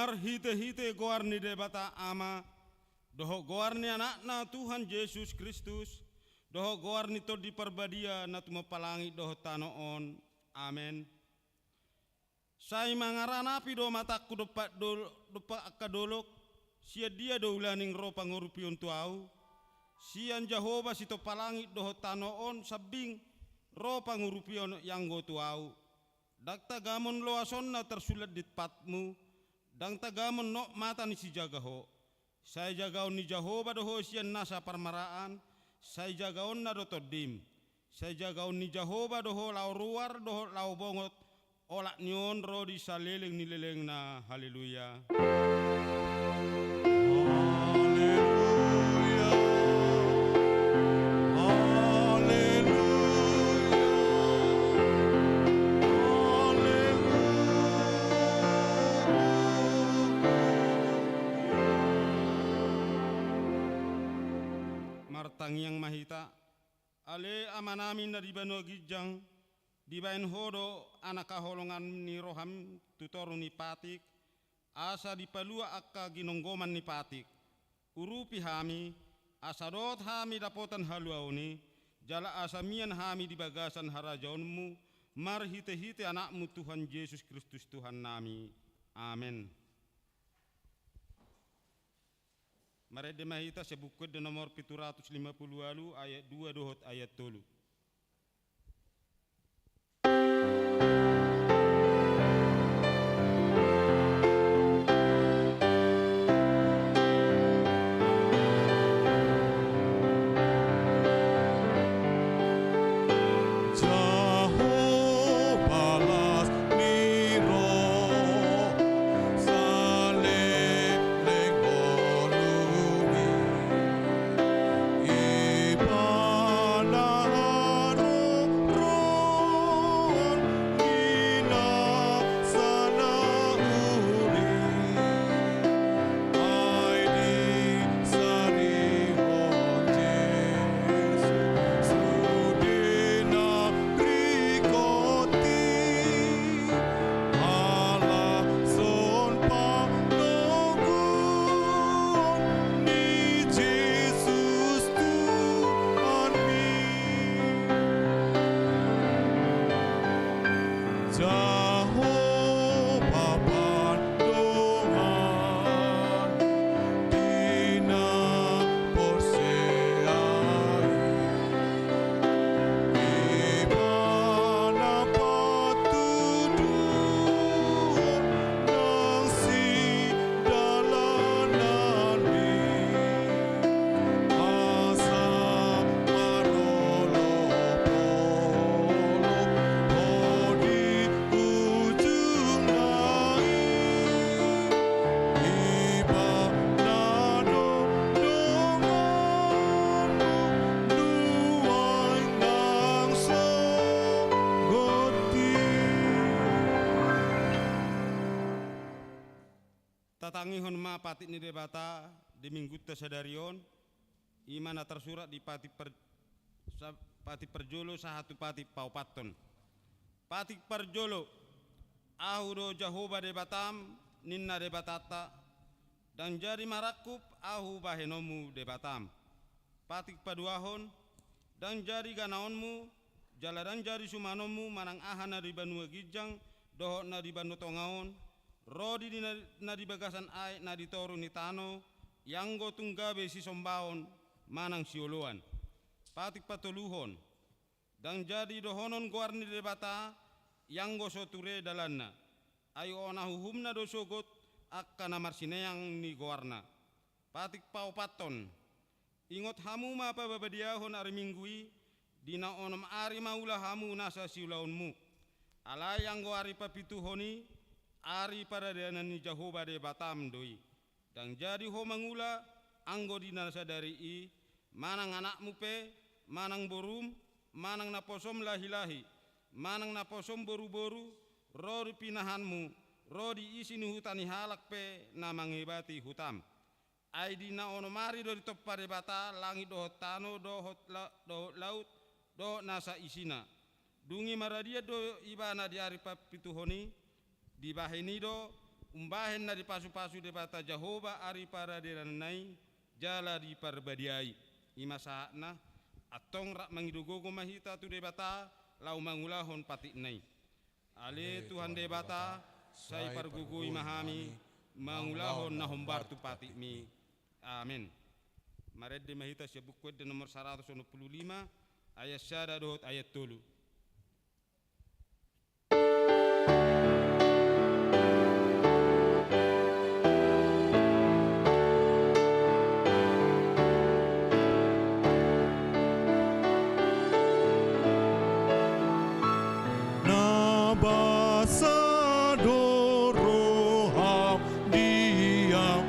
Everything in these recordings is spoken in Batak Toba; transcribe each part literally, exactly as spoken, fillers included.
Marhite-hite goar ni Debata Ama, dohot goar ni Anakna Tuhan Jesus Kristus, dohot goar ni Tondi Parbadia na tumompa langit dohot tano on. Amen. Sai mangaranapi do matangku dompak dol-, dompak angka dolok, sian dia do ulaning ro pangurupion tu ahu, sian Jahowa sitompa langit dohot tano on sambing ro pangurupion ianggo tu ahu. Ndang tagamon loasonna tarsulat di patmu, ndang tagamon nok mata ni sijaga ho. Sai jagaon ni Jahowa do ho sian nasa parmaraan, sai jagaonna do tondim. Sai jagaon ni Jahowa do ho laho ruar dohot laho bongot, olat ni on ro di saleleng ni lelengna. Haleluya. Haleluya. Haleluya. Haleluya. Martangiang ma hita. Ale Amanami na di banua ginjang, dibahen ho do anak haholongan ni roham tu toru ni patik, asa dipalua angka ginonggoman ni patik. Urupi hami, asa dohot hami dapotan haluaon i, jala asa mian hami di bagasan harajaonmu, marhite-hite Anakmu Tuhan Jesus Kristus Tuhannami. Amen. Marende ma hita sian Buku Ende nomor pitu ratus lima pulu ualu, ayat dua dohot ayat tolu. Jahowa las ni roha, saleleng ngolumi. Ibana haroron ni nasa na uli. Ai disarihon Jesus sude na ringkot i, halashon panggogoon ni Jesus Tuhanmi. Jahowa pandongan di na porsea i. Ibana patuduhon nang sidalananmi. Asa marolopolop ho di ujungna i, Ibana do donganmu nuaeng nang songon i. Tatangihon ma patik ni Debata di minggunta sadari on, i ma na tarsurat di patik par-, sa-, patik parjolo sahat tu patik paopathon. Patik parjolo, Ahu do Jahowa Debatam, ninna Debatanta, ndang jadi marangkup Ahu bahenonmu Debatam. Patik paduahon, ndang jadi ganaonmu, jala ndang jadi sumanonmu manang aha na di banua ginjang dohot na di banua tonga on, ro di na, na di bagasan aek na di toru ni tano, ianggo tung gabe sisombaon manang sioloan. Patik patoluhon, ndang jadi dohonon goar ni Debata, ianggo so ture dalanna. Ai ona uhumna do sogot angka na marsineang ni goarna. Patik paopathon, ingot hamu ma parbadiahon ari Minggu i, di na onom ari mangula hamu nasa siulaonmu. Alai anggo ari papituhon i, ari paradanan ni Jahowa Debatam do i. Ndang jadi ho mangula anggo di na sadari i, manang anakmu pe, manang borum, manang naposom lahilahi, manang naposom boruboru, ro di pinahanmu, ro di isi ni huta ni halak pe na mangebati hutam. Ai di na onom ari do ditompa Debata langit dohot tano dohot la-, dohot laut dohot nasa isina. Dung i maradian do Ibana di ari papituhon i, dibahen i do Umbahen na dipasupasu Debata Jahowa ari paradilanna i jala diparbadiai. I ma sahatna, antong rap mangido gogo ma hita tu Debata laho mangulahon patikna i. Ale Tuhan Debata, sai pargogoi ma hami mangulahon na hombar tu patikmi. Amen. Marende ma hita sian Buku Ende nomor saratus onom pulu lima, ayat sada dohot ayat tolu. Na basa do roham di ahu,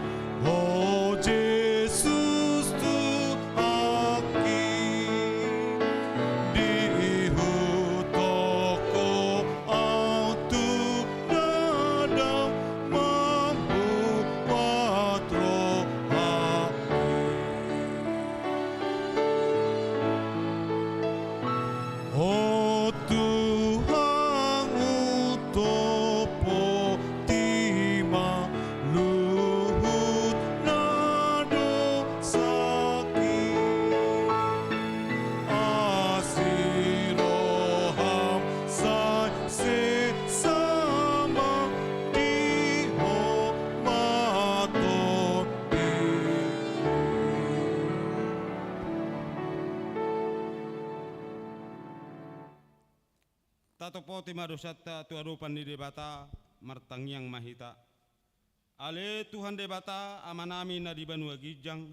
o Jesus Tuhanki. Diihuthon Ho ahu tu na dang mambuat rohami. O Tuhan, hutompoti ma luhut na dosaki. Asi roham sai sesa ma di homa Tondi. Tatopoti ma dosanta tu adopan ni Debata, martangiang ma hita. Ale Tuhan Debata, Amanami na di banua ginjang,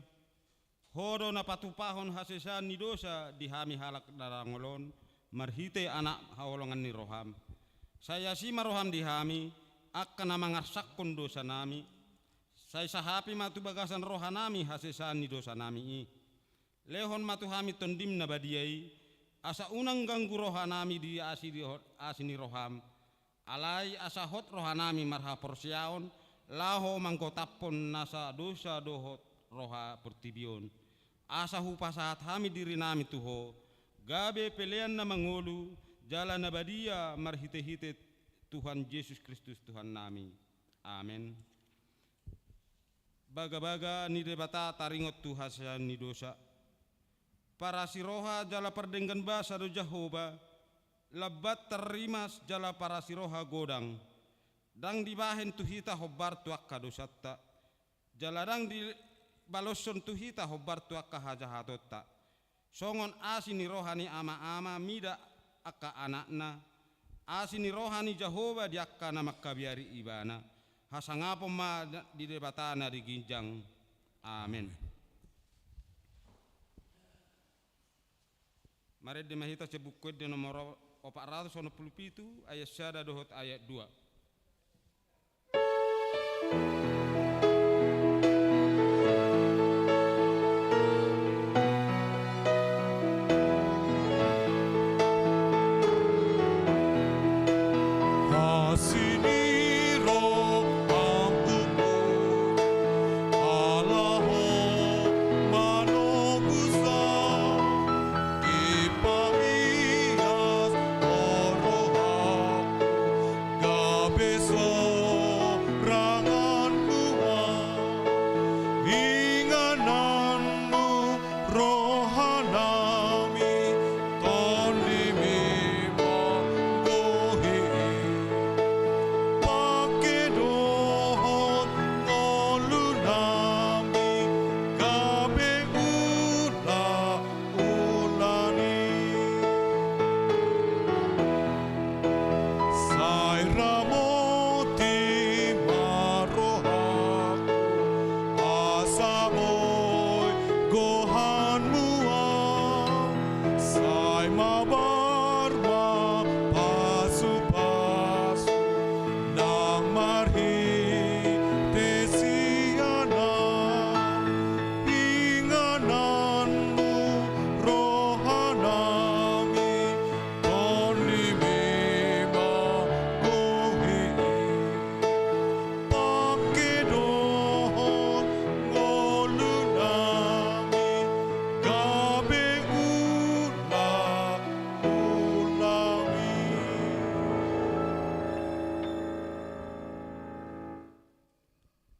Ho do na patupahon hasesaan ni dosa di hami halak na dangol on, marhite Anak haholongan ni roham. Sai asi ma roham di hami, angka na mangarsakhon dosanami. Sai sahapi ma tu bagasan rohanami hasesaan ni dosanami i. Lehon ma tu hami Tondim na badia i, asa unang ganggu rohanami di asi, di ho-, asi ni roham. Alai asa hot rohanami marhaporseaon, laho manggotaphon nasa dosa dohot roha portibi on. Asa hupasahat hami dirinami tu Ho, gabe pelean na mangolu, jala na badia marhitehite Tuhan Jesus Kristus Tuhannami. Amen. Bagabaga ni Debata taringot tu hasesaan ni dosa. Parasiroha jala pardenggan basa do Jahowa, lambat tarrimas jala parasiroha godang. Ndang dibahen tu hita hombar tu angka dosanta, jala ndang dibaloshon tu hita hombar tu angka hajahatonta. Songon asi ni roha ni ama-ama mida angka anakna, asi ni roha ni Jahowa di angka na mangkabiari ibana, hasangapon ma di Debata na di ginjang. Amen. Marende ma hita sian Buku Ende nomor opat ratus onom pulu pitu, ayat sada dohot ayat dua. Asi ni roham tu ahu, ala Ho ma na husa, dipahias Ho rohangku, gabe sorangan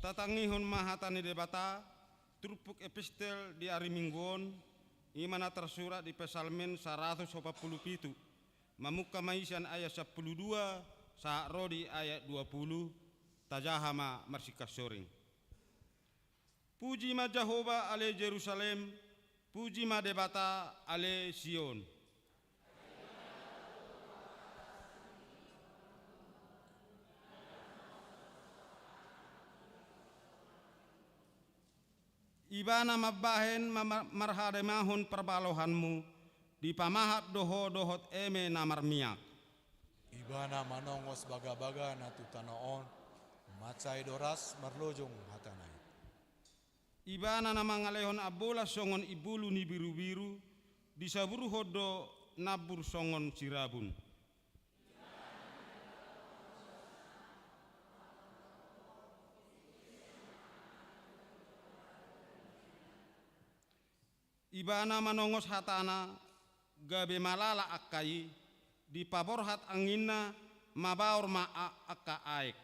Tatangihon ma hata ni Debata, turpuk epistel di ari Minggu on, i ma na tarsurat di Psalmen saratus opat pulu pitu, mamungka ma i sian ayat sampulu dua sahat ro di ayat dua pulu, tajaha ma marsingkat soring. Puji ma Jahowa ale Jerusalem, puji ma Debata ale Sion. Ibana mambahen ma-, ma-, marhademahon parbalohanmu, dipamahat do ho dohot eme na marmiak. Ibana manongos bagabaga na tu tano on, mansai doras marlojong hatana i. Ibana na mangalehon ambolas songon imbulu ni birubiru, disaburhon do nambur songon sirabun. Ibana manongos hatana, gabe malala angka i, dipaborhat anginna, mabaor ma a-, angka aek.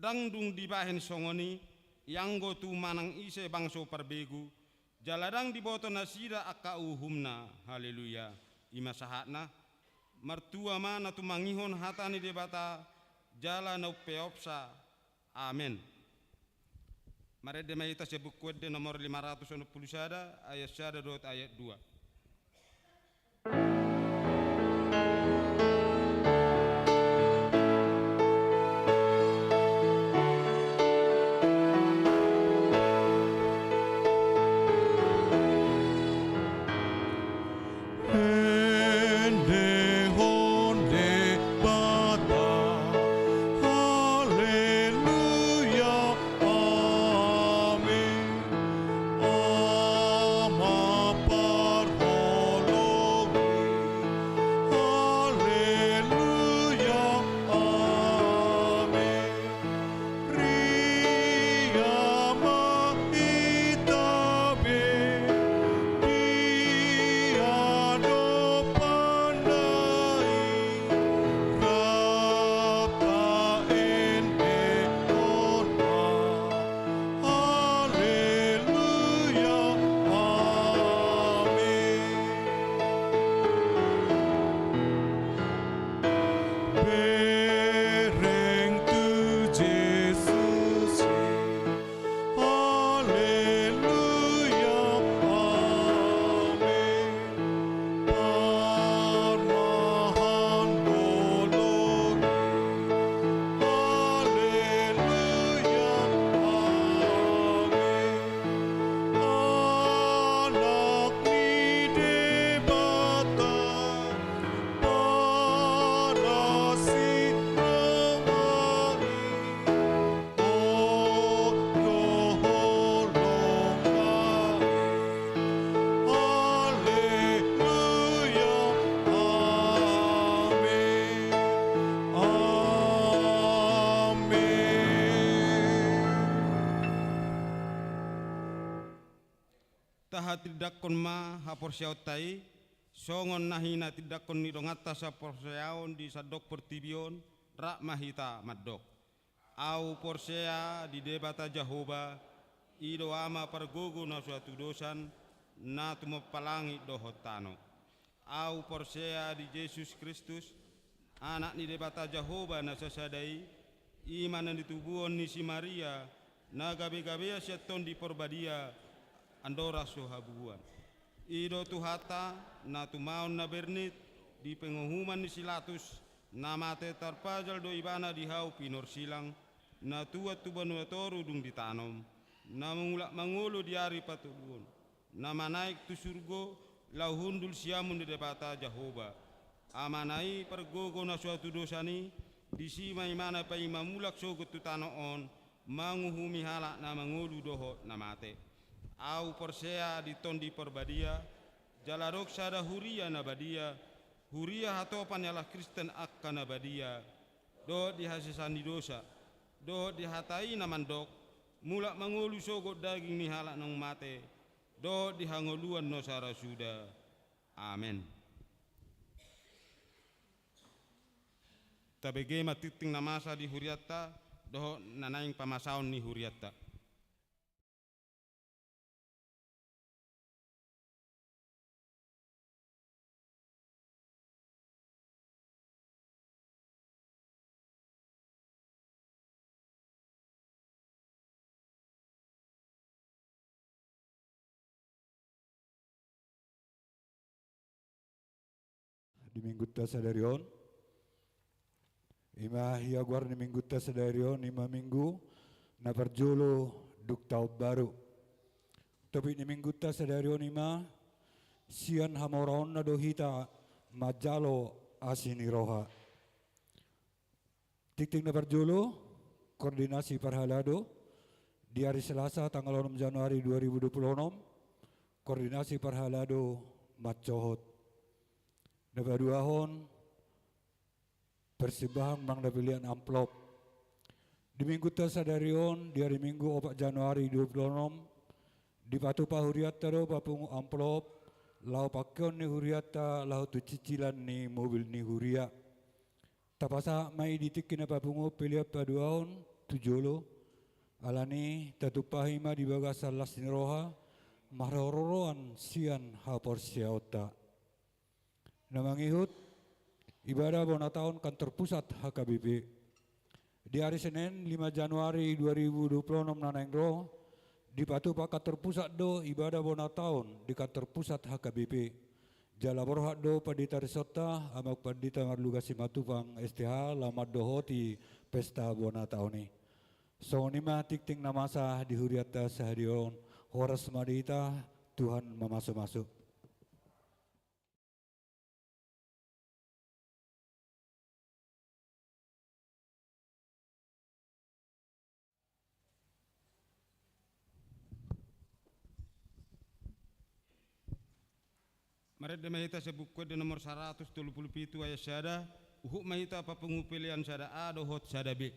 Ndang dung dibahen songon i, ianggo tu manang ise bangso parbegu, jala ndang diboto nasida angka uhumna. Haleluya. I ma sahatna. Martua ma na tumangihon hata ni Debata, jala na umpeopsa. Amen. Marende ma hita sian Buku Ende nomor lima ratus onom pulu sada, ayat sada dohot ayat dua. Endehon Debata, haleluya, amen. Ama parholong i, haleluya, amen. Ria ma hita be di adopanna i, rap taendehon ma, haleluya, amen. Bereng tu Jesus i, haleluya, amen. Parmahan dolok i, haleluya, amen. Anak ni Debata, parasi Roma i, on do holongna i. Haleluya, amen. Amen. Tahatindangkon ma haporseaonta i, songon na hinatindangkon ni donganta saporseaon di sandok portibi on, rap ma hita mandok. Ahu porsea di Debata Jahowa, i do Ama pargogo na so hatudosan, na tumompa langit dohot tano. Ahu porsea di Jesus Kristus, Anak ni Debata Jahowa na sasada i, i ma na nitubuhon ni si Maria, na gabegabean sian Tondi Porbadia, andorang so habubuhan. I do Tuhanta, na tumaon na bernit, di panguhuman ni si Latus, na mate tarpajal do ibana di hau pinorsilang, na tuat tu banua toru dung ditanom, na mangulak mangolu di ari patoluhon, na manaek tu surgo, laho hundul siamun ni Debata Jahowa. Amana i pargogo na so hatudosan i, disi ma ibana paima mulak sogot tu tano on, manguhumi halak na mangolu dohot na mate. Ahu porsea di Tondi Porbadia, jala adong sada huria na badia, huria hatopan ni halak Kristen angka na badia, dohot di hasesaan ni dosa, dohot di hata i na mandok, mulak mangolu sogot daging ni halak naung mate, dohot di hangoluan na so ra suda. Amen. Tabege ma tingting na masa di hurianta dohot na naeng pamasaon ni hurianta. Di minggunta sadari on, ima ia goar ni minggunta sadari on, ima minggu na parjolo dung taon baru. Topik ni minggunta sadari on ima sian hamoraonna do hita manjalo asi ni roha. Tingting na parjolo, koordinasi parhalado, di ari Selasa tanggal onom Januari dua ribu dua puluh onom, koordinasi parhalado mansohot. Na paduahon, persembahan manang na pelean amplop. Di minggunta sadari on, di ari Minggu opat Januari dua puluh onom, dipatupa hurianta do papungu amplop laho pangkeon ni hurianta laho tu cicilan ni mobil ni huria. Tapasahat ma i di tingki na papungu pelean paduahon tu jolo, alani tatumpahi ma di bagasan las ni roha marharoroan sian haporseaonta. Na mangihut, ibadah bona taon kantor pusat H K B P. Di ari Senen lima Januari dua ribu dua puluh onom na naeng ro, dipatupa kantor pusat do ibadah bona taon di kantor pusat H K B P. Jala borhat do pandita risonta, Amang Pandita Marluga Simatupang, S T H, laho mandohoti pesta bona taon i. Songon i ma tingting na masa di hurianta sadari on, horas ma di hita, Tuhan mamasumasu. Marende ma hita sian Buku Ende nomor saratus tolu pulu pitu ayat sada, huhut ma hita papungu pelean sada A dohot sada B.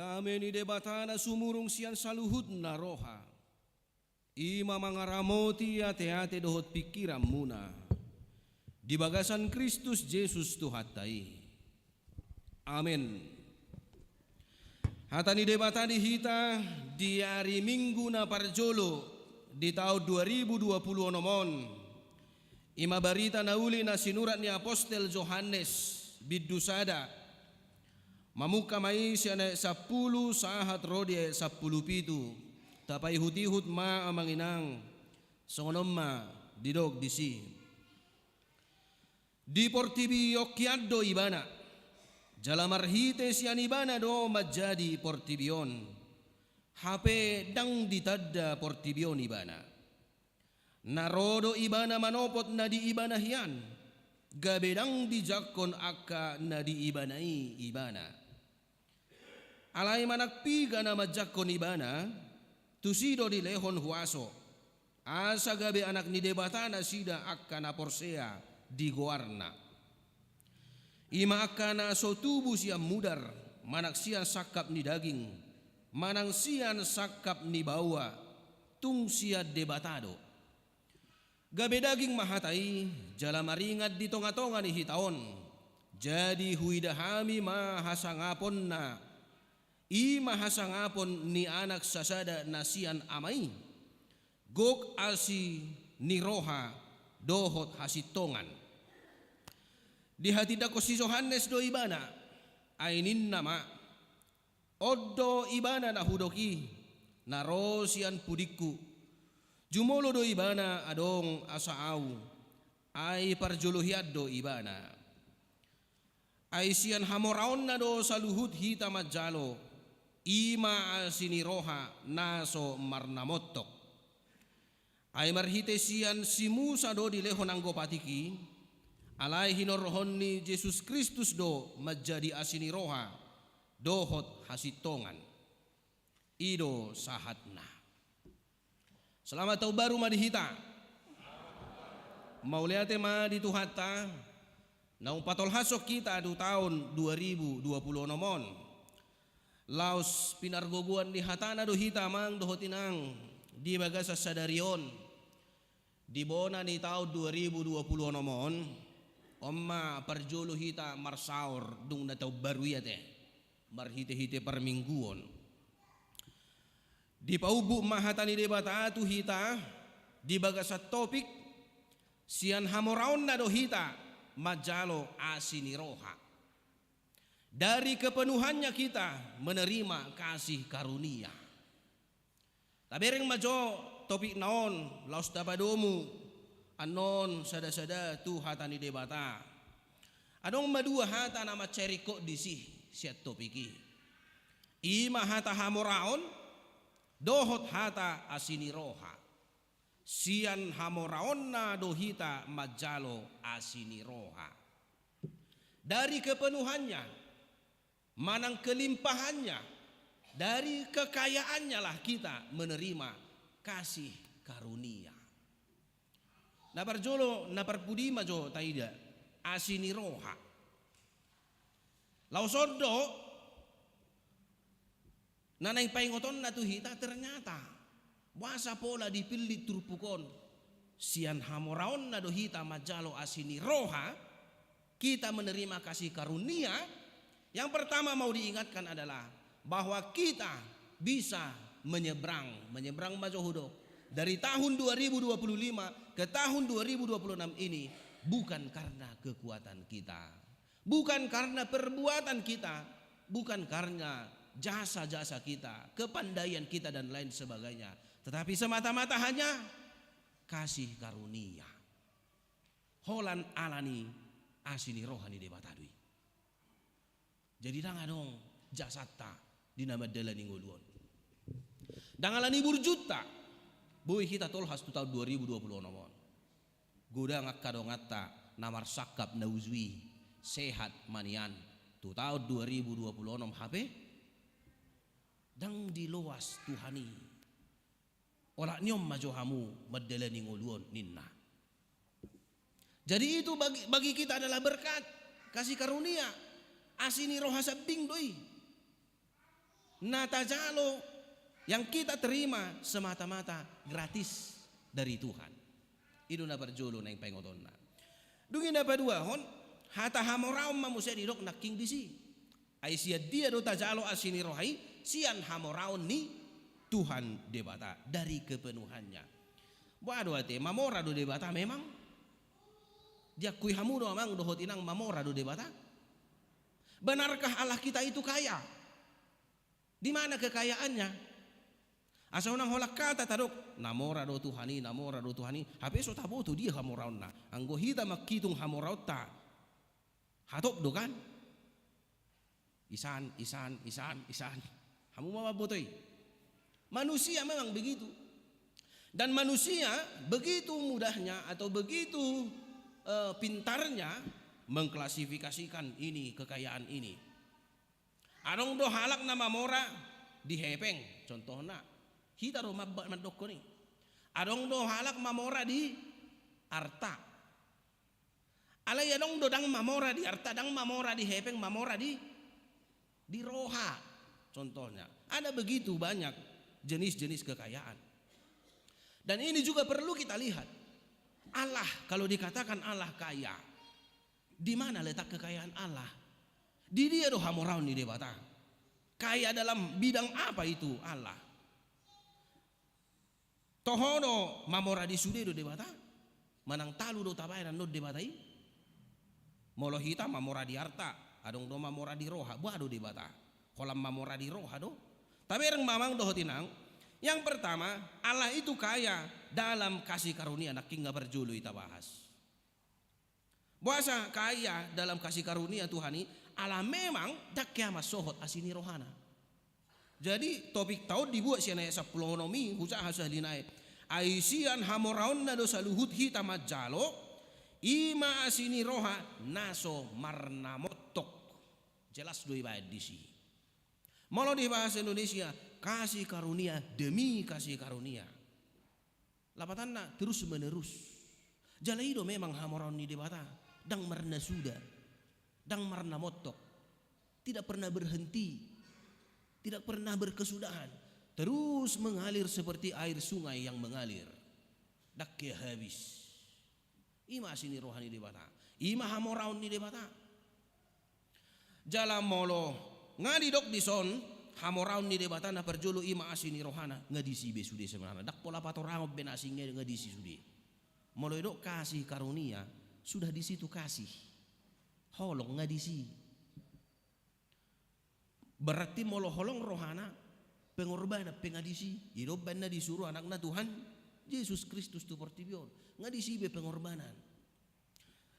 Dame ni Debata na sumurung sian saluhutna roha, i ma mangaramoti ateate dohot pingkiranmuna di bagasan Kristus Jesus Tuhanta i. Amen. Hata ni Debata di hita di ari Minggu na parjolo di taon dua ribu dua puluh onom on, i ma barita na uli na sinurat ni apostel Johannes, bindu sada, mamungka ma i sian ayat sampulu sahat ro di ayat sampulu pitu. Tapaihutihut ma amang inang, songon on ma didok disi. Di portibi on hian do Ibana, jala marhite sian Ibana do manjadi portibi on, hape ndang ditanda portibi on Ibana. Na ro do Ibana manopot na di Ibana hian, gabe ndang dijangkon angka na di Ibana i Ibana. Alai manang piga na manjangkon Ibana, tusi do dilehon huaso, asa gabe anak ni Debata nasida angka na porsea di goarna. I ma angka na so tubu sian mudar, manang sian sangkap ni daging, manang sian sangkap ni baoa, tung sian Debata do. Gabe daging ma hata i, jala maringan di tongatonga ni hita on. Jadi huida hami ma hasangaponna, i ma hasangapon ni Anak sasada na sian Ama i, gok asi ni roha dohot hasintongan. Dihatindangkon si Johannes do Ibana, ai ninna ma, on do Ibana na hudok i, na ro sian pudingku. Jumolo do Ibana adong asa ahu, ai parjolo hian do Ibana. Ai sian hamoraonna do saluhut hita manjalo, i ma asi ni roha na so marnamontok. Ai marhite sian si Musa do dilehon anggo patik i, alai hinorhon ni Jesus Kristus do manjadi asi ni roha dohot hasintongan. I do sahatna. Selamat tahun baru ma di hita. Mauliate ma di Tuhanta, naung patolhashon hita tu taon dua ribu dua puluh onom on. Laos pinargogoan ni hatana do hita amang dohot inang di bagasan sadari on. Di bona ni taon dua ribu dua puluh onom on, on ma parjolo hita marsaor dung na taon baru i ate, marhitehite parmingguon. Dipaumbuk ma hata ni Debata tu hita di bagasan topik, sian hamoraonna do hita manjalo asi ni roha. Dari kepenuhannya kita menerima kasih karunia. Tabereng ma jo topikna on, laos tapadomu annon sadasada tu hata ni Debata. Adong ma dua hata na mansai ringkot disi sian topik i. I ma hata hamoraon dohot hata asi ni roha. Sian hamoraonna do hita manjalo asi ni roha. Dari kepenuhannya, manang kelimpahannya, dari kekayaannya lah kita menerima kasih karunia. Na parjolo, na parpudi ma jo taida, asi ni roha. Laos on do, na naeng paingotonna tu hita ternyata. Boasa pola dipillit turpuk on. Sian hamoraonna do hita manjalo asi ni roha, kita menerima kasih karunia. Yang pertama mau diingatkan adalah bahwa kita bisa menyeberang, menyeberang ma jo hudok, dari tahun dua ribu dua puluh lima ke tahun dua ribu dua puluh enam ini bukan karena kekuatan kita. Bukan karena perbuatan kita, bukan karena jasa-jasa kita, kepandaian kita, dan lain sebagainya, tetapi semata-mata hanya kasih karunia. Holan ala ni asi ni roha ni Debata do i. Jadi ndang adong jasanta di na mandalani ngolu on. Ndang ala ni burjunta boi hita tolhas tu taon dua ribu dua puluh onom on. Godang angka donganta na marsangkap na uju i, sehat ma nian tu taon dua ribu dua puluh onom hape? Ndang diloas Tuhan i. Olat ni on ma jo hamu mandalani ngolu on ninna. Jadi itu bagi, bagi kita adalah berkat, kasih karunia, asi ni roha sambing do i. Na tajalo, yang kita terima semata-mata gratis dari Tuhan. I do na parjolo naeng paingotonna. Dung i na paduahon, hata hamoraon ma muse didok nangkin disi. Ai sian dia do tajalo asi ni roha i? Sian hamoraon ni Tuhan Debata, dari kepenuhannya. Boha do ate, mamora do Debata memang? Diakui hamu do amang dohot inang mamora do Debata? Benarkah Allah kita itu kaya? Di mana kekayaannya? Asa unang holan hata tadok, na mora do Tuhan i, na mora do Tuhan i, hape so taboto dia hamoraonna. Anggo hita manghitung hamoraonta, hatop do kan? Isan, isan, isan, isan. Hamu ma mamboto i. Manusia memang begitu. Dan manusia begitu mudahnya atau begitu eh, pintarnya mengklasifikasikan ini, kekayaan ini. Adong do halak na mamora di hepeng, contohna. Hita do ma-, mandokkon i. Adong do halak mamora di arta. Alai adong do ndang mamora di arta, ndang mamora di hepeng, mamora di, di roha. Contohnya, ada begitu banyak jenis-jenis kekayaan. Dan ini juga perlu kita lihat. Allah, kalau dikatakan Allah kaya, di mana letak kekayaan Allah? Di dia do hamoraon ni Debata. Kaya dalam bidang apa itu Allah? Toho do mamora di sude do Debata? Manang talu do tabaen annon Debata i? Molo hita mamora di arta, adong do mamora di roha, boha do Debata? Holan mamora di roha do. Tabereng ma amang dohot inang, yang pertama, Allah itu kaya dalam kasih karunia, nangkin na parjolo i tabahas. Boasa kaya dalam kasih karunia Tuhan i? Ala memang ndang hea mansohot asi ni rohana. Jadi topikta on dibuat sian ayat sampulu onom i, husaha sahali nai. Ai sian hamoraonna do saluhut hita manjalo, i ma asi ni roha na so marnamontok. Jelas do ibaen disi. Molo di bahasa Indonesia, kasih karunia demi kasih karunia. Lapatanna terus menerus. Jala i do memang hamoraon ni Debata, ndang marnasuda, ndang marnamontok, tidak pernah berhenti, tidak pernah berkesudahan, terus mengalir seperti air sungai yang mengalir. Ndang hea habis. I ma asi ni roha ni Debata. I ma hamoraon ni Debata. Jala molo nga didok dison hamoraon ni Debata na parjolo i ma asi ni rohana, nga disi be sude sebenarna. Ndang pola patorangon be na asing, nga disi sude. Molo didok kasih karunia, sudah di situ kasih. Holong nga disi. Berarti molo holong rohana, pengorbanan pe nga disi. I do umbahen na disuru anakna Tuhan Jesus Kristus tu portibi on. Nga disi be pengorbanan.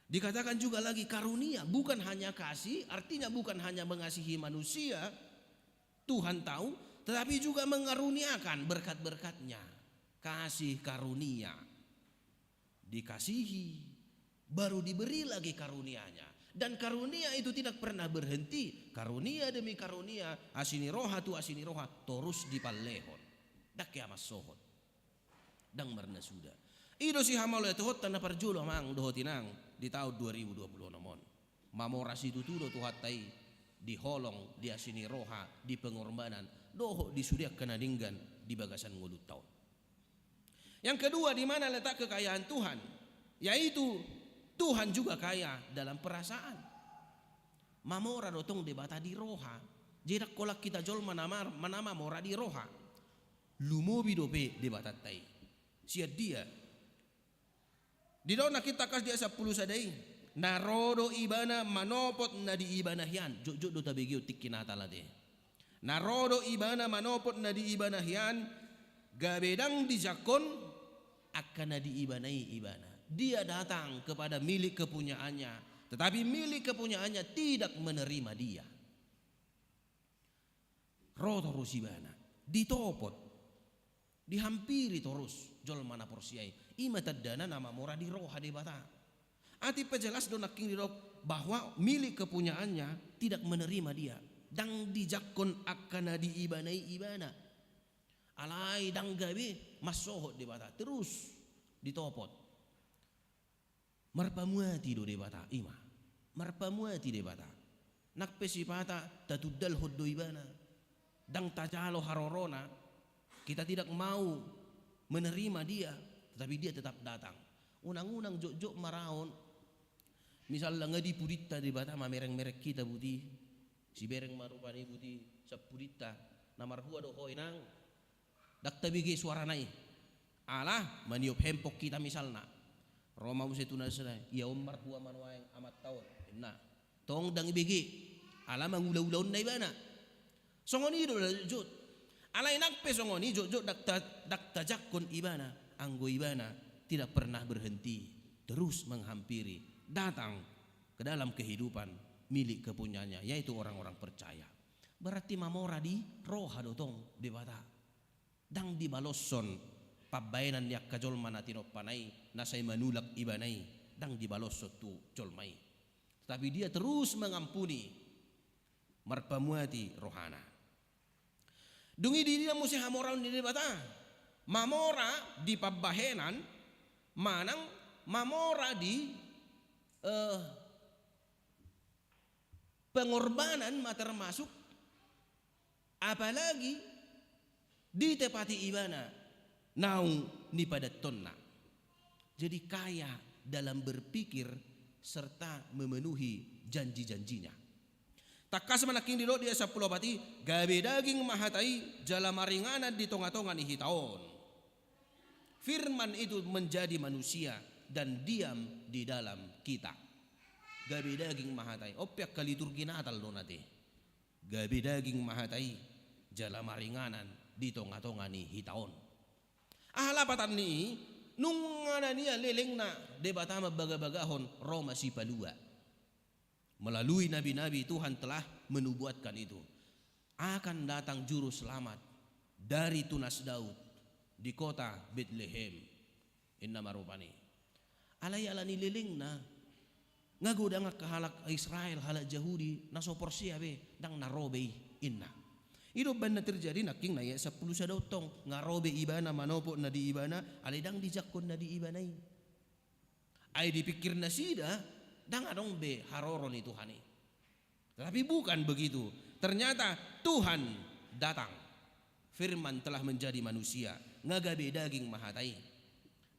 Dikatakan juga lagi karunia, bukan hanya kasih, artinya bukan hanya mengasihi manusia, Tuhan tahu, tetapi juga mengaruniakan berkat-berkatnya. Kasih karunia. Dikasihi, baru diberi lagi karunianya. Dan karunia itu tidak pernah berhenti. Karunia demi karunia, asi ni roha tu asi ni roha, torus dipallehon. Ndang hea mansohot. Ndang marnasuda. I do sihamauliatehonta na parjolo amang dohot inang di taon dua ribu dua puluh onom on. Mamora situtu do Tuhanta i di holong, di asi ni roha, di pengorbanan, dohot di sude angka na denggan di bagasan ngolunta on. Yang kedua, di mana letak kekayaan Tuhan? Yaitu Tuhan juga kaya dalam perasaan. Mamora do tong Debata di roha. Jadi ndang holan hita jolma na mar-, na mamora di roha. Lumobi dope Debatanta i. Sian dia? Didok nangkin tangkas di ayat sampulu sada i, na ro do Ibana manopot na di Ibana hian. Jotjot do tabege on tingki na Natal ate. Na ro do Ibana manopot na di Ibana hian, gabe ndang dijangkon angka na di Ibana i Ibana. Dia datang kepada milik kepunyaannya, tetapi milik kepunyaannya tidak menerima dia. Ro torus Ibana, ditopot, dihampiri torus jolma na porsea i. I ma tandana na mamora di roha Debata. Atik pe jelas do nangkin didok bahwa milik kepunyaannya tidak menerima dia. Ndang dijangkon angka na di Ibana i Ibana. Alai ndang gabe mansohot Debata, terus ditopot. Marpamuati do Debata, i ma. Marpamuati Debata. Nang pe sipata tatundalhon do Ibana. Ndang tajalo harorona, kita tidak mau menerima dia, tetapi dia tetap datang. Unang-unang jotjot maraon, misalna nga di pudinta Debata mamereng-mereng hita buti, sibereng ma rupani buti, sian pudinta, na marhua do ho inang, ndang tabege suarana i. Ala maniop hempok hita misalna. Ro ma muse tu nasida, ia on marhua ma nuaeng amanta on, inna. Tong ndang ibege, ala mangula-ulaonna ibana. Songon i do jotjot. Alai nang pe songon i jotjot ndang ta-, ndang tajangkon ibana, anggo ibana tidak pernah berhenti, terus menghampiri, datang ke dalam kehidupan milik kepunyaannya, yaitu orang-orang percaya. Berarti mamora di roha do tong Debata. Ndang dibaloshon pambahenan ni angka jolma na tinompana i, na sai manulak ibana i, ndang dibaloshon tu jolma i. Tetapi dia terus mengampuni, marpamuati rohana. Dung i didok muse hamoraon ni Debata, mamora di pambahenan, manang mamora di, eh, pengorbanan ma termasuk, apalagi ditepati ibana naung nipadantonna. Jadi kaya dalam berpikir serta memenuhi janji-janjinya. Tangkas ma nangkin didok di ayat sampulu opat i, gabe daging ma hata i jala maringanan di tonga-tonga ni hita on. Firman itu menjadi manusia dan diam di dalam kita. Gabe daging ma hata i, on pe angka liturgi Natal do na te. Gabe daging ma hata i jala maringanan di tonga-tonga ni hita on. Aha lapatan ni i? Nunga na nian lelengna Debata mambaga-bagahon ro ma Sipalua. Melalui nabi-nabi Tuhan telah menubuatkan itu. Akan datang juru selamat dari tunas Daud di kota Betlehem. Inna ma rupani. Alai ala ni lelengna, nga godang angka halak Israel, halak Jahudi, na so porsea be, ndang na ro be i, inna. I do umbahen na terjadi nangkin na i ayat sampulu sada on tong, nga ro be ibana manopot na di ibana, alai ndang dijangkon na di ibana i. Ai dipikir nasida, ndang adong be haroro ni Tuhan i. Tetapi bukan begitu. Ternyata Tuhan datang. Firman telah menjadi manusia. Nga gabe daging ma hata i.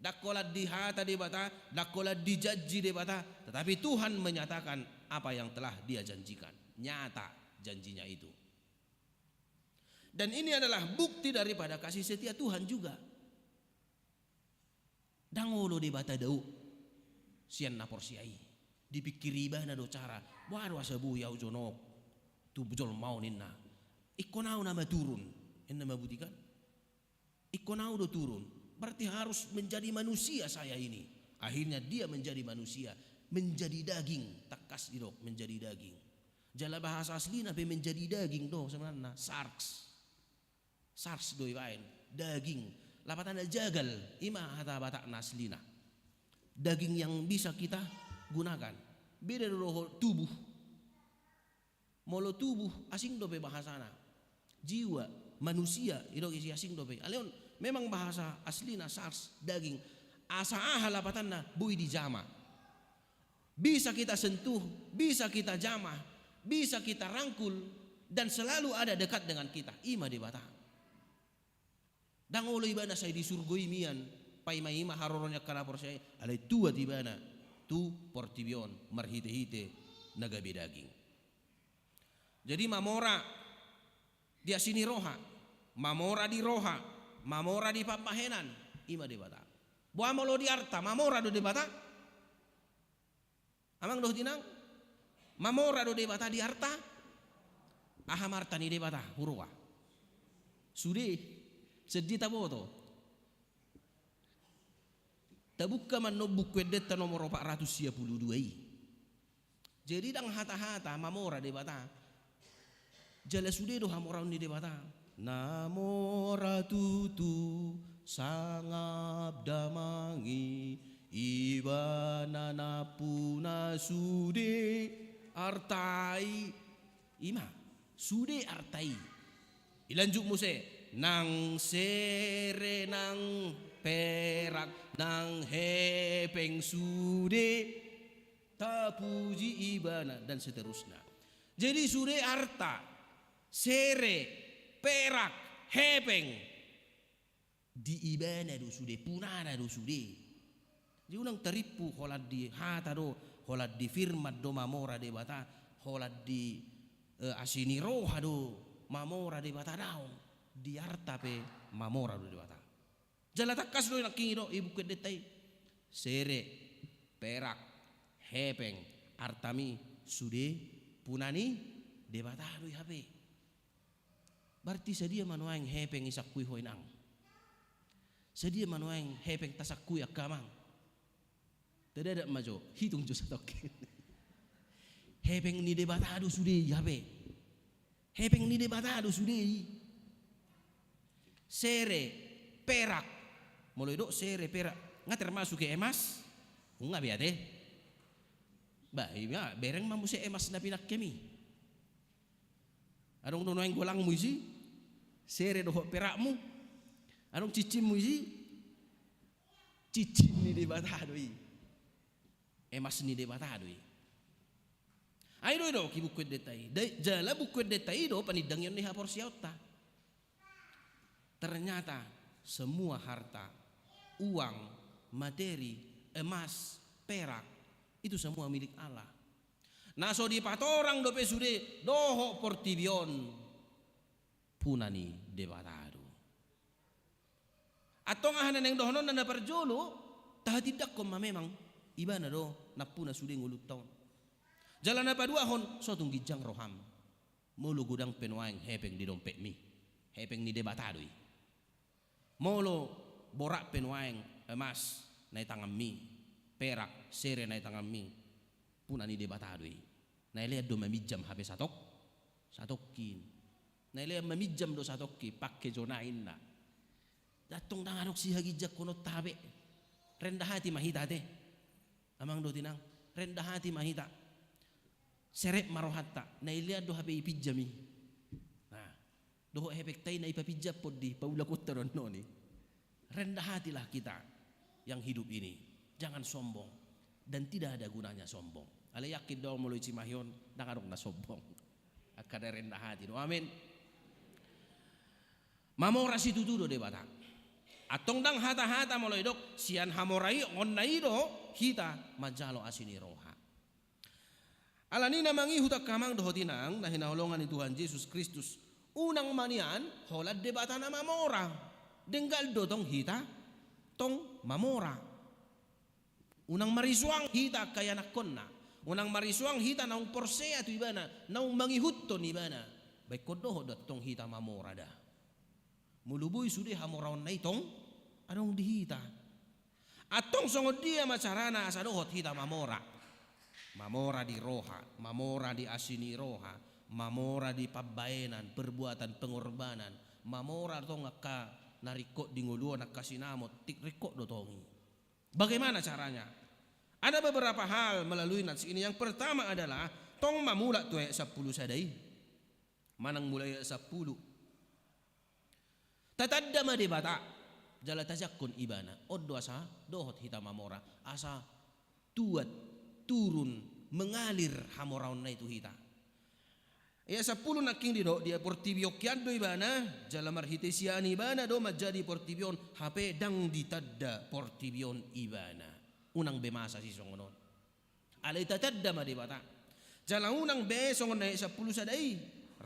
Ndang holan di hata Debata, ndang holan di janji Debata, tetapi Tuhan menyatakan apa yang telah Dia janjikan. Nyata janjinya itu. Dan ini adalah bukti daripada kasih setia Tuhan juga. Ndang olo Debata dao sian na porsea i. Dipikiri ibana do cara, boha do asa boi ahu jonok tu jolma on, inna. Ingkon ahu nama turun, inna ma, boti kan? Ingkon ahu do turun. Berarti harus menjadi manusia saya ini. Akhirnya dia menjadi manusia, menjadi daging, tangkas didok menjadi daging. Jala bahasa aslina pe menjadi daging do sebenarna, sarx. Sarx do ibaen, daging. Lapatanna jagal, ima hata Batakna aslina. Daging yang bisa kita gunakan. Beda do dohot tubuh. Molo tubuh, asing dope bahasana. Jiwa, manusia, idok isi asing dope. Alai on, memang bahasa aslina sarx, daging. Asa aha lapatanna, boi dijama. Bisa kita sentuh, bisa kita jamah, bisa kita rangkul, dan selalu ada dekat dengan kita. Ima Debata. Ndang olo ibana sai di surgo i mian, paima-ima haroro ni angka na porsea i, alai tuat ibana tu portibi on marhite-hite na gabe daging. Jadi mamora di asi ni roha, mamora di roha, mamora di pambahenan, ima Debata. Boha molo di arta, mamora do Debata? Amang dohot inang, mamora do Debata di arta? Aha ma arta ni Debata, huroha? Sude, seddi taboto. Tabuka ma annon Buku Endenta nomor opat ratus sia pulu dua i. Jadi ndang hata-hata mamora Debata. Jala sude do hamoraon ni Debata. Na mora tutu sangap damang i, ibana nampuna sude arta i. Ima, sude arta i. Ilanjut muse, nang sere, nang perak, nang hepeng sude tapuji ibana, dan seterusnya. Jadi sude arta, sere, perak, hepeng, di ibana do sude, punana do sude. Jadi unang tarimpu, holan di hata do, holan di firman do mamora Debata, holan di, eh, asi ni roha do mamora Debata, daong, di arta pe mamora do Debata. Jala tangkas do nangkin i do i Buku Endenta i. Sere, perak, hepeng, artami, sude puna ni Debata do i hape. Berarti sadia ma nuaeng hepeng i sangkui ho inang? Sadia ma nuaeng hepeng tasangkui angka amang? Tadadat ma jo, hitung jo satongkin. Hepeng ni Debata do sude i hape. Hepeng ni Debata do sude i. Sere, perak. Molo didok sere, perak, nga termasuk i emas? Nga be ate. Bah, ima bereng ma muse emas na pinangkemi. Adong do nuaeng golangmu isi, sere dohot perakmu. Adong cincinmu isi, cincin ni Debata do i. Emas ni Debata do i. Ai do i do i Buku Endenta i. Dai, jala Buku Endenta i do panindangion ni haporseaonta. Ternyata semua harta, uang, materi, emas, perak, itu semua milik Allah. Na so dipatorang dope sude dohot portibi on, puna ni Debata do. Antong aha na naeng dohononna na parjolo, tahatindangkon ma memang ibana do nampuna sude ngolunta on. Jala na paduahon, so tung ginjang roham. Molo godang pe nuaeng hepeng di dompetmi, hepeng ni Debata do i. Molo borat pe nuaeng emas na i tanganmi, perak, sere na i tanganmi, puna ni Debata do i. Na i lean do maminjam hape satok, satongkin. Na i lean maminjam do satongkin, pangke jo na inna. Antong ndang adong sihaginjangkononta hape. Rendah hati ma hita ate. Amang dohot inang, rendah hati ma hita. Serep ma rohanta, na i lean do hape ipinjam i. Nah, dohot hepengta i na ipapinjamhon di paulakonta do annon i. Rendah hatilah kita yang hidup ini. Jangan sombong. Dan tidak ada gunanya sombong. Alai yakin do ahu molo i Cimahi on, ndang adong na sombong. Angka na rendah hati do. Amin. Mamora situtu do Debata. Antong ndang hata-hata molo didok, sian hamoraionna i do hita manjalo asi ni roha. Alani i na mangihut angka amang dohot inang na hinaholongan ni Tuhan Jesus Kristus, unang ma nian holan Debata na mamora. Denggan do tong hita tong mamora. Unang marisuang hita angka ianakkonna. Unang marisuang hita naung porsea tu Ibana, naung mangihuthon Ibana. Baenkon dohot do antong hita mamora da. Molo boi sude hamoraonna i tong adong di hita. Antong songon dia ma carana asa dohot hita mamora? Mamora di roha, mamora di asi ni roha, mamora di pambaenan, perbuatan, pengorbanan, mamora tong angka na ringkot di ngolu on, angka sinamot, tingkos ringkot do tong i. Bagaimana caranya? Ada beberapa hal melalui nats ini. Yang pertama adalah tong ma mulak tu ayat sampulu sada i. Manang mulai ayat sampulu. Tatanda ma Debata, jala tajangkon Ibana. On do asa dohot hita mamora, asa tuat, turun, mengalir hamoraonna i tu hita. Ayat sampulu nangkin didok, di portibi on hian do Ibana, jala marhite sian Ibana do manjadi portibi on, hape ndang ditanda portibi on Ibana. Unang be masa sisongon on. Alai tatanda ma Debata. Jala unang be songon na ayat sampulu sada i,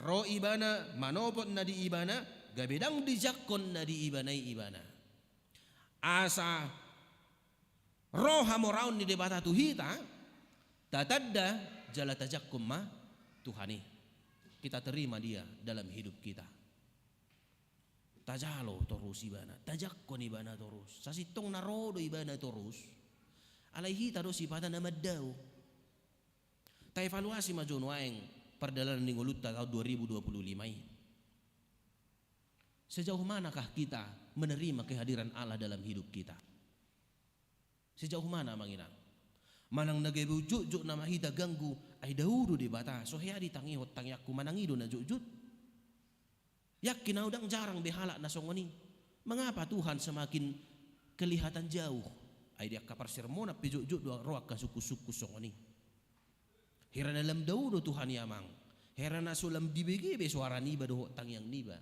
ro Ibana, manopot na di Ibana, gabe ndang dijangkon na di Ibana i Ibana. Asa ro hamoraon ni Debata tu hita, tatanda jala tajangkon ma Tuhan i. Kita terima Dia dalam hidup kita. Tajalo torus Ibana, tajangkon Ibana torus. Sasintongna ro do Ibana torus. Alai hita do sipata na mandao. Taevaluasi ma jo nuaeng pardalanan ni ngolunta tahun dua ribu dua puluh lima i. Sejauh manakah kita menerima kehadiran Allah dalam hidup kita? Sejauh mana, Amang Inang? Manang na gabe jotjot nama hita ganggu, ai dao do Debata, so hea ditangihon tangiangku, manang i do na jotjot? Yakin ahu ndang jarang be halak na songon i. Mengapa Tuhan semakin kelihatan jauh? Ai di angka parsermonan pe jotjot do ro angka sungkunsungkun songon i. Hera na lam dao do Tuhan i, Amang. Hera na so lam dibege be soara niba dohot tangiang niba.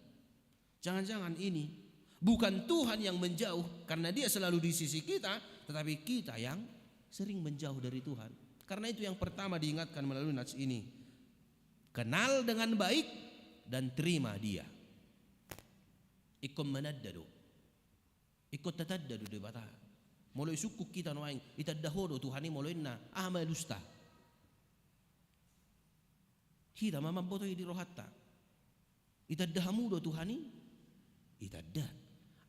Jangan-jangan ini bukan Tuhan yang menjauh karena Dia selalu di sisi kita, tetapi kita yang sering menjauh dari Tuhan. Karena itu, yang pertama diingatkan melalui nats ini, kenal dengan baik dan terima Dia. Ingkon mananda do. Ingkon tatanda do Debata. Molo isungkun hita nuaeng, itanda ho do Tuhan i molo ninna, aha ma alusta? Hita ma mamboto i di rohanta. Itanda hamu do Tuhan i? Itanda.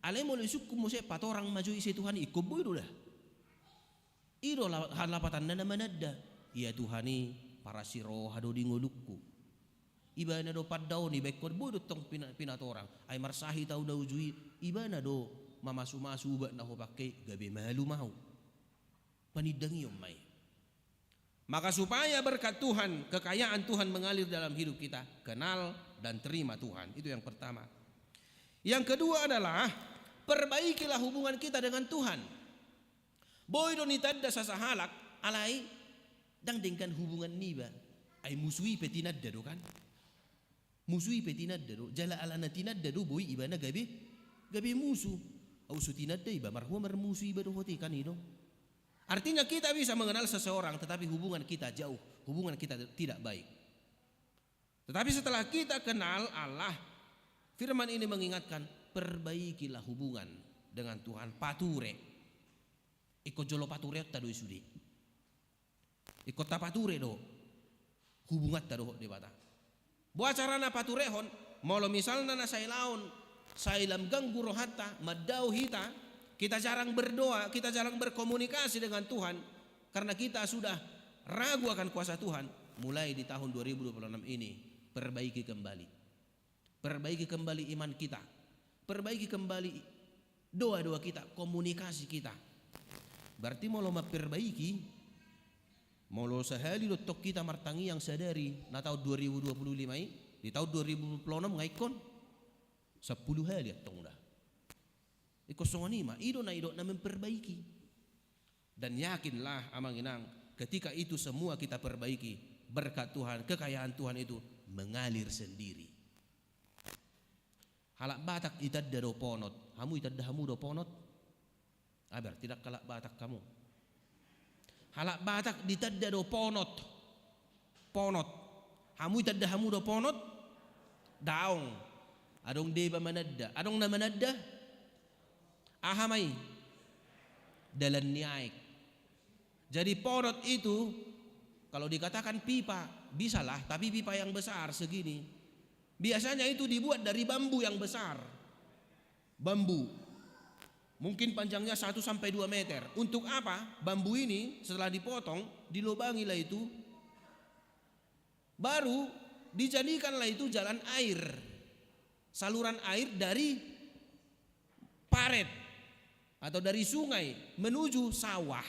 Alai molo isungkun muse, patorang ma jo ise Tuhan i, ingkon boi do da? I do la-, halapatanna na mananda. Ia Tuhan i parasi roha do di ngolungku. Ibana do pandaon, iba ingkon boi do tong pina-, pinatorang. Ai marsahit au na uju i, Ibana do mamasu-masu ubat na hupangke i, gabe malum au. Panindangion ma i. Maka supaya berkat Tuhan, kekayaan Tuhan mengalir dalam hidup kita, kenal dan terima Tuhan. Itu yang pertama. Yang kedua adalah, perbaikilah hubungan kita dengan Tuhan. Boi do nitanda sasahalak, alai ndang denggan hubungan niba. Ai musu i pe tinanda do kan? Musu i pe tinanda do, jala alana tinanda do boi ibana gabe, gabe musu. Au so tinanda iba, marhua marmusu iba dohot i, kan i do. Artinya kita bisa mengenal seseorang, tetapi hubungan kita jauh, hubungan kita tidak baik. Tetapi setelah kita kenal Allah, firman ini mengingatkan, perbaikilah hubungan dengan Tuhan, pature. Ingkon jolo patureonta do i sude. Ingkon tapature do hubunganta dohot Debata. Boha carana paturehon? Molo misalna na sailaon, sai lam ganggu rohanta, mandao hita, kita jarang berdoa, kita jarang berkomunikasi dengan Tuhan, karena kita sudah ragu akan kuasa Tuhan, mulai di tahun dua ribu dua puluh enam ini, perbaiki kembali. Perbaiki kembali iman kita. Perbaiki kembali doa-doa kita, komunikasi kita. Berarti molo mamperbaiki, molo sahali do tong hita martangiang sadari, na tahun dua ribu dua puluh lima i, di tahun dua ribu dua puluh enam nga ingkon sampulu hali antong da. Ingkon songon i ma, i do na didok na memperbaiki. Dan yakinlah, amang inang, ketika itu semua kita perbaiki, berkat Tuhan, kekayaan Tuhan itu mengalir sendiri. Halak Batak ditanda do ponot, hamu ditanda hamu do ponot? Ah, berarti ndang halak Batak hamu. Halak Batak ditanda do ponot. Ponot. Hamu ditanda hamu do ponot? Daong. Adong deba mananda. Adong na mananda? Aha ma i? Dalan ni aek. Jadi ponot itu, kalau dikatakan pipa, bisalah, tapi pipa yang besar segini. Biasanya itu dibuat dari bambu yang besar. Bambu. Mungkin panjangnya satu sampai dua meter. Untuk apa? Bambu ini setelah dipotong, dilobangilah itu, baru dijadikanlah itu jalan air. Saluran air dari paret atau dari sungai menuju sawah.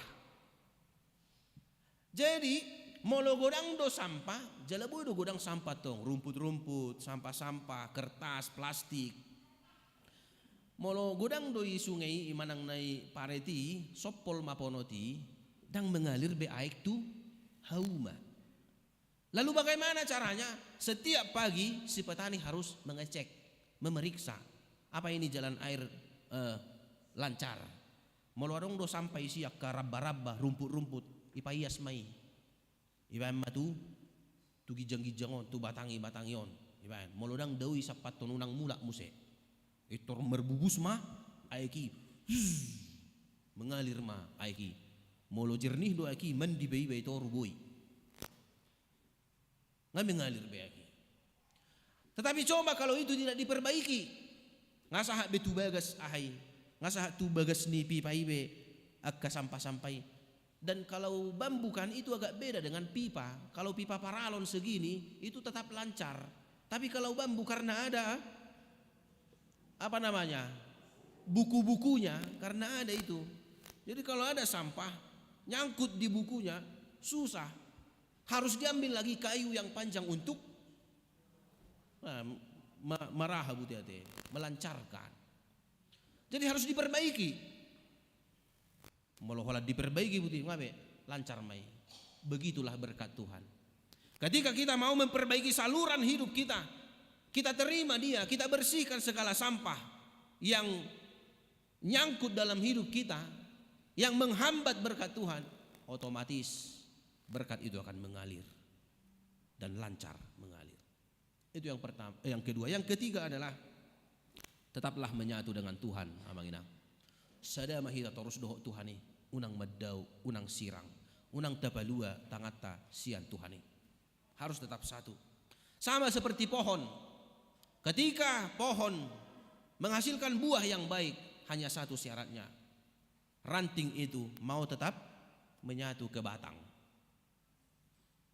Jadi, molo godang do sampah, jala boi do godang sampah tong, rumput-rumput, sampah-sampah, kertas, plastik. Molo godang do i sungai i manang na i paret i, sompol ma ponot i, ndang mengalir be aek tu hauma. Lalu bagaimana caranya? Setiap pagi si petani harus mengecek, memeriksa, apa ini jalan air, eh, lancar. Molo adong do sampah isi angka ramba-ramba, rumput-rumput, ipaias ma i. Ibaen ma tu, tu ginjang-ginjang on, tu batangi-batangi on. Ibaen, molo ndang dao i sampathon, unang mulak muse. I tor marbubus ma aek i. Zzz, mengalir ma aek i. Molo jernih do aek i, mandi pe iba i toru boi. Nga mengalir be aek i. Tetapi coba kalau itu tidak diperbaiki, nga sahat be tu bagas aha i, nga sahat tu bagas ni pipa i be angka sampah-sampah i. Dan kalau bambu kan itu agak beda dengan pipa. Kalau pipa paralon segini, itu tetap lancar. Tapi kalau bambu karena ada, apa namanya, buku-bukunya, karena ada itu. Jadi kalau ada sampah nyangkut di bukunya, susah. Harus diambil lagi kayu yang panjang untuk, nah, ma-, maraha butiate, melancarkan. Jadi harus diperbaiki. Molo holan diperbaiki buti, nga be, lancar ma i. Begitulah berkat Tuhan. Ketika kita mau memperbaiki saluran hidup kita, kita terima dia, kita bersihkan segala sampah yang nyangkut dalam hidup kita, yang menghambat berkat Tuhan, otomatis berkat itu akan mengalir dan lancar mengalir. Itu yang pertama. Eh, yang kedua, yang ketiga adalah tetaplah menyatu dengan Tuhan, amang inang. Sada ma hita torus dohot Tuhan i, unang mandao, unang sirang, unang tapalua tanganta sian Tuhan i. Harus tetap satu. Sama seperti pohon. Ketika pohon menghasilkan buah yang baik, hanya satu syaratnya. Ranting itu mau tetap menyatu ke batang.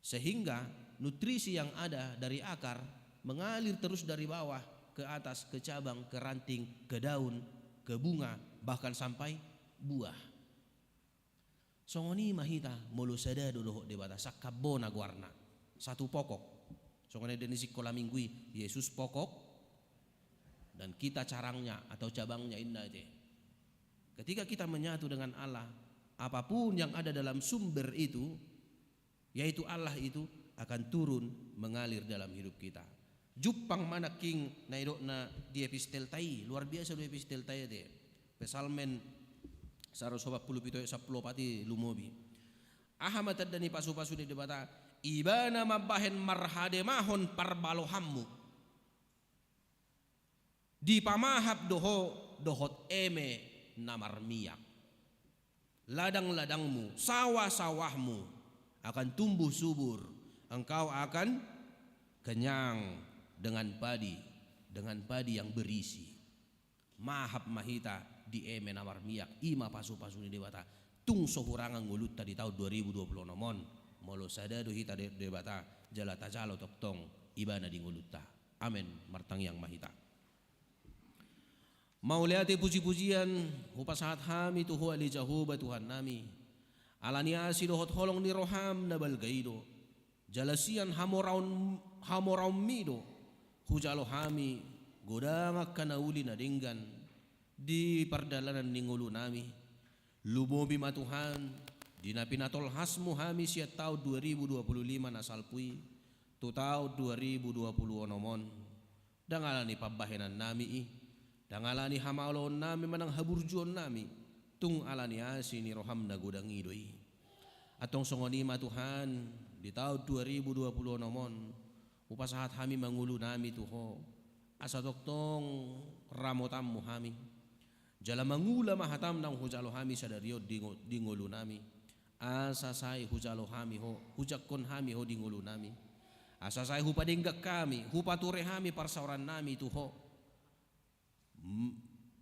Sehingga nutrisi yang ada dari akar mengalir terus dari bawah ke atas, ke cabang, ke ranting, ke daun, ke bunga, bahkan sampai buah. Songon i ma hita, molo sada do dohot Debata, sangkap bona goarna, satu pokok. Songon i di sikola minggu i, Yesus pokok dan kita carangnya atau cabangnya, inna ate. Ketika kita menyatu dengan Allah, apapun yang ada dalam sumber itu, yaitu Allah itu, akan turun mengalir dalam hidup kita. Jumpang ma nangkin na nidokna di epistelta i, luar biasa do epistelta i ate. Psalmen saratus opat pulu pitu ayat sampulu opat i lumobi. Aha ma tanda ni pasupasu ni Debata? Ibana mambahen marhademahon parbalohanmu. Dipamahap do ho dohot eme na marmiak. Ladang-ladangmu, sawah-sawahmu akan tumbuh subur, engkau akan kenyang dengan padi, dengan padi yang berisi. Mahap ma hita di eme na marmiak, i ma pasupasu ni Debata. Tung so hurangan ngolunta di taon dua ribu dua pulu onom on, molo sada do hita dohot Debata, jala tajalo tongtong ibana di ngolunta. Amen. Martangiang ma hita. Mauliate puji-pujian hupasahat hami tu Ho ale Jahowa Tuhannami, ala ni asi dohot holong ni roham na balga i do. Jala sian hamoraon, hamoraonmi do hujalo hami godang angka na uli na denggan di pardalanan ni ngolunami. Lumobi ma Tuhan, di na pinatolhasmu hami sian taon dua ribu dua pulu lima na salpu i, tu taon dua ribu dua pulu onom on. Ndang ala ni pambahenannami i, ndang ala ni hamaloonnami manang haburjuonnami, tung ala ni asi ni roham na godang i do i. Antong songon i ma Tuhan, di taon dua ribu dua pulu onom on, hupasahat hami ma ngolunami tu Ho, asa tongtong ramotanmu hami. Jala mangula ma hatam naung hujalo hami sadari on di ngo-, di ngolunami. Asa sai hujalo hami Ho, hujangkon hami Ho di ngolunami. Asa sai hupadenggan hami, hupature hami parsaorannami tu Ho. M-,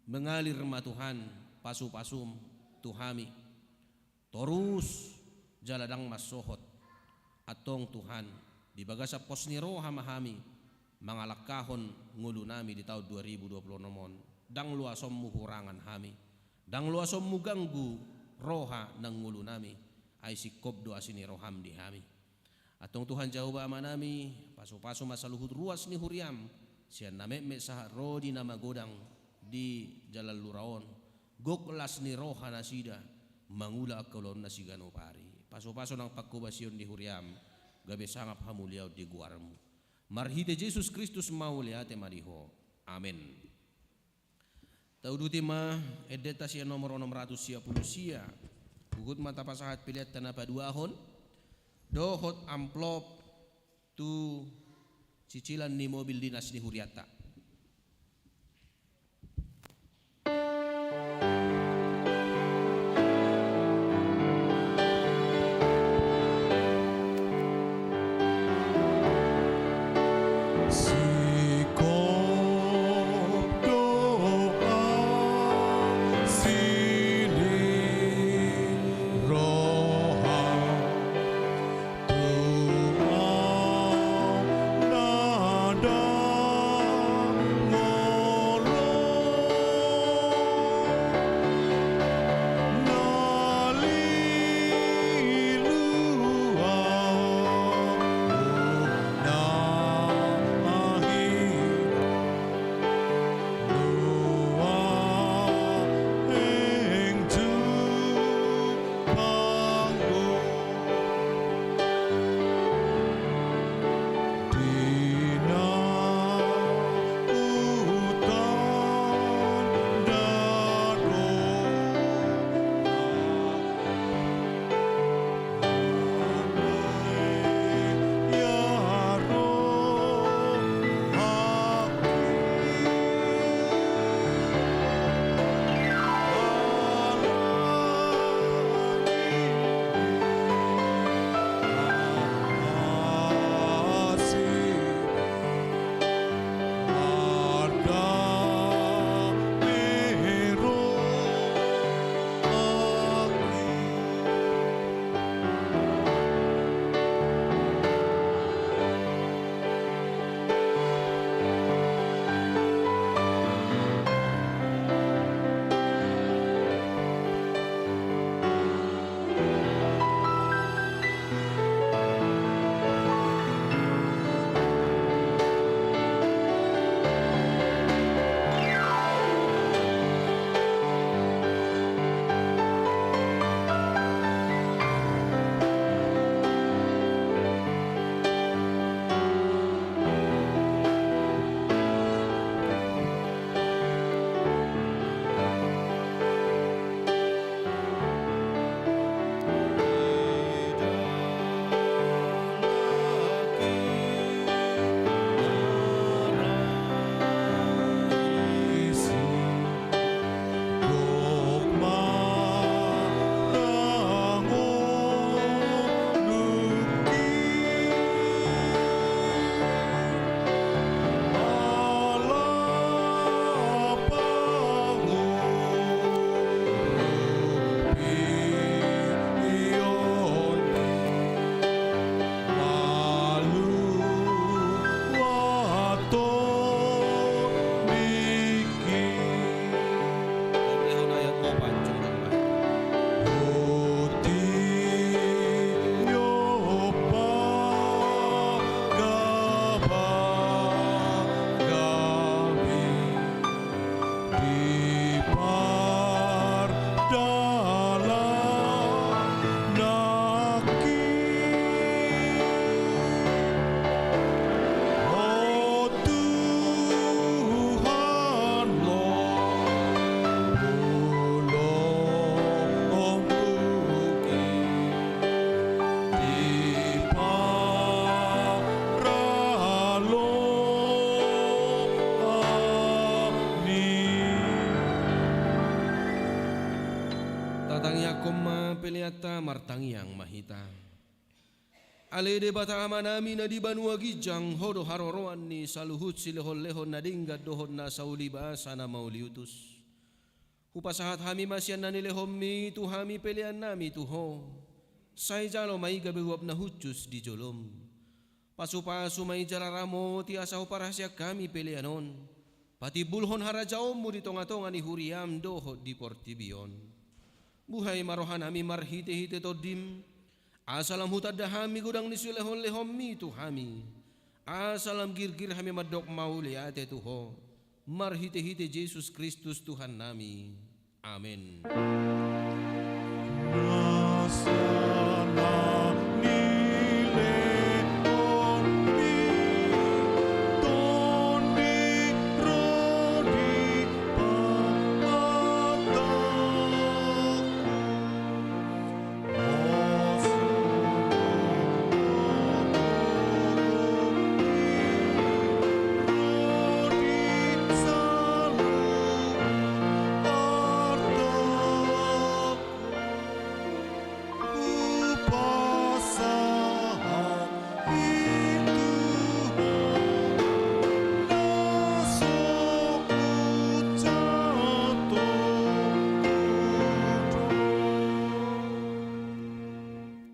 mengalir ma Tuhan pasupasum tu hami. Torus jala ndang mansohot. Antong Tuhan, di bagasan pos ni roha ma hami mangalangkahon ngolunami di taon dua ribu dua pulu onom on. Ndang loasonmu hurangan hami, ndang loasonmu ganggu roha nang ngolunami. Ai singkop do asi ni roham di hami. Antong Tuhan Jahowa Amanami, pasupasu ma saluhut ruas ni huriam, sian na metmet sahat ro di na magodang di jalan lura on, gok las ni roha nasida mangula angka ulaonna siganup ari. Pasupasu nang pangkobasion ni huriam, gabe sangap hamuliaon di goarmu. Marhite Jesus Kristus mauliate ma di Ho. Amen. Tauduti ma endenta sian nomor onom ratus sia pulu sia. Huhut ma tapasahat peleanta na paduahon dohot amplop tu cicilan ni mobil dinas ni hurianta. Tangiangkon ma peleanta, martangiang ma hita. Ale Debata Amanami na di banua ginjang, Ho do haroroan ni saluhut silehonlehon na denggan dohot na saulibasa na mauliutus. Hupasahat hami ma sian na nilehonMi tu hami peleannami tu Ho. Sai jalo ma i gabe uap na hushus di joloM. Pasupasu ma i jala ramoti asa huparhaseang hami pelean on patimbulhon harajaonMu di tongatonga ni huriaM dohot di portibi on. Buhai ma rohanami marhitehite TondiM, asa lam hutanda hami godang ni silehonlehonMi tu hami, asa lam girgir hami mandok mauliate tu Ho, marhitehite Jesus Kristus Tuhannami. Amen.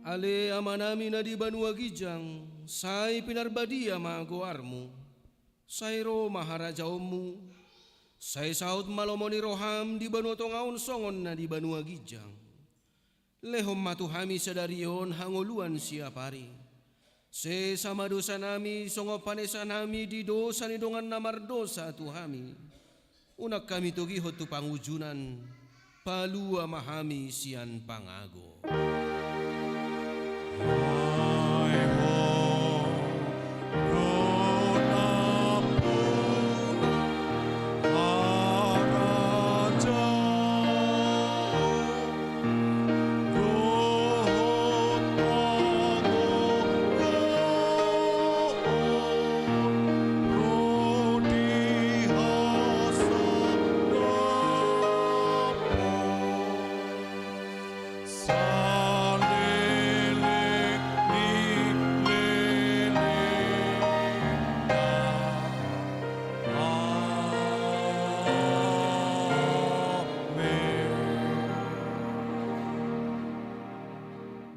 Ale Amanami na di banua ginjang, sai pinarbadia ma goarMu. Sai ro ma harajaonMu. Sai saut ma lomo ni rohaM di banua tonga on songon na di banua ginjang. Lehon ma tu hami sadari on hangoluan siapari. Sesa ma dosanami songon panesanami di dosa ni dongan na mardosa tu hami. Unang hami togihon tu pangunjunan, palua ma hami sian pangago.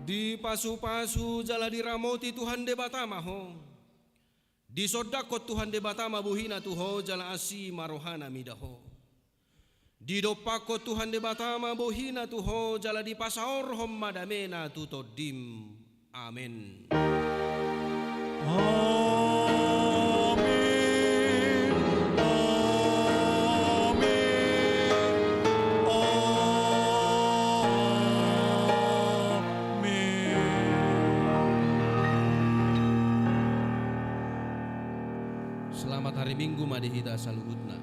Dipasupasu jala diramoti Tuhan Debata ma ho. Disondangkon Tuhan Debata ma bohiNa tu ho jala asi ma rohaNa mida ho. Didompakkon Tuhan Debata ma bohiNa tu ho jala dipasaorhon ma dameNa tu tondim. Amen. Amen. Amen. Amen. Selamat hari Minggu ma di hita saluhutna.